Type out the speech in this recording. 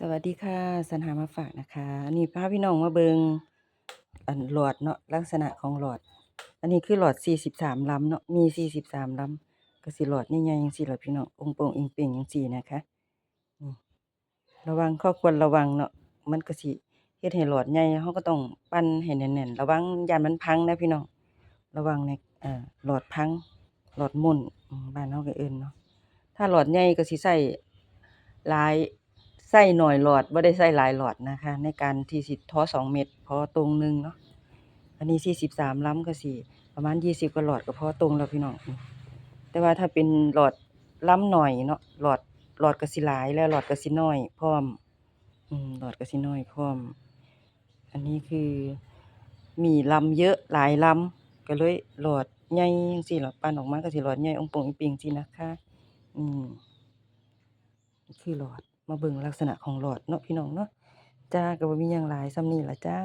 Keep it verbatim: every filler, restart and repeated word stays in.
สวัสดีค่ะ สรรหามาฝากนะคะ อันนี้พาพี่น้องมาเบิ่ง อันหลอดเนาะ ลักษณะของหลอด อันนี้คือหลอดสี่สิบสามลำเนาะ มีสี่สิบสามลำ ก็สิหลอดใหญ่ๆจั่งซี้ล่ะพี่น้อง องค์โป่งอิงเป่งจั่งซี้นะคะ อืม ระวัง ข้อควรระวังเนาะ มันก็สิเฮ็ดให้หลอดใหญ่ เราก็ต้องปั่นให้แน่นๆ ระวังย้านมันพังนะพี่น้อง ระวังใน เอ่อ หลอดพัง หลอดมุ่น อืม บ้านเราก็เอิ้นเนาะ ถ้าหลอดใหญ่ก็สิใช้หลาย ใช้น้อยหลอด บ่ได้ใช้หลายหลอดนะคะ ในการที่สิทอสองเม็ด พอตรงหนึ่งเนาะ อันนี้สี่สิบสามลำก็สิประมาณยี่สิบกว่าหลอดก็พอตรงแล้วพี่น้อง แต่ว่าถ้าเป็นหลอดลำน้อยเนาะ หลอด หลอดก็สิหลาย แล้วหลอดก็สิน้อยพร้อม อืม หลอดก็สิน้อยพร้อม อันนี้คือมีลำเยอะหลายลำ ก็เลยหลอดใหญ่จั่งซี้ล่ะ ปั่นออกมาก็สิหลอดใหญ่องค์โป่งอิงเป่งจั่งซี้นะคะ อืม คือหลอด มาเบิ่งลักษณะของหลอดเนาะพี่น้องเนาะ จ้า ก็บ่มีหยังหลาย ส่ำนี้ล่ะจ้า